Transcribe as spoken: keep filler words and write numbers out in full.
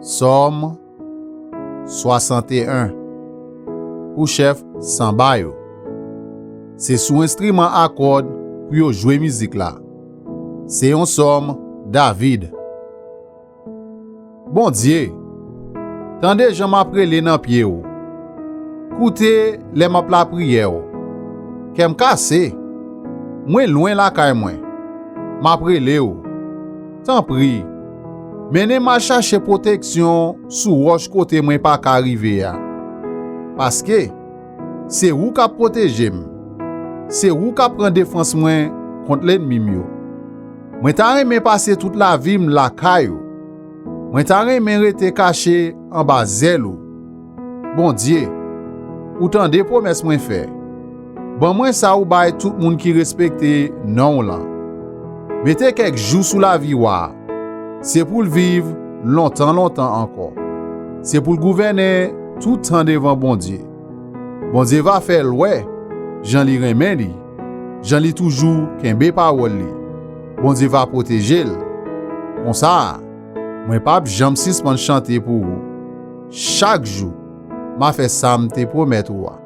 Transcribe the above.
Sòm swasanteyen pou chèf sanba yo. Se sou enstriman a kòd pou yo jwe mizik la. Se yon sòm David. Bondye, tande jan m ap rele nan pye w. Koute lè m ap lapriyè w. Kè m kase. Mwen lwen lakay mwen. M ap rele w. Tanpri, mennen m al chache pwoteksyon sou wòch kote mwen pa ka rive a. Paske, se ou k ap pwoteje m. Se ou k ap pran defans mwen kont lènmi m yo. Mwen ta renmen pase tout lavi m lakay ou. Mwen ta renmen rete kache anba zèl ou. Bondye, ou tande pwomès mwen fè. Ban mwen sa ou bay tout moun ki respekte non w lan. Mete kèk jou sou lavi wa a. Se pou l viv lontan, lontan ankò. Se pou l gouvènen tout tan devan Bondye. Bondye va fè l wè jan li renmen li, jan li toujou kenbe pawòl li. Bondye va pwoteje l. Konsa, mwen p ap janm sispann chante pou ou. Chak jou, m a fè sa m te pwomèt ou a.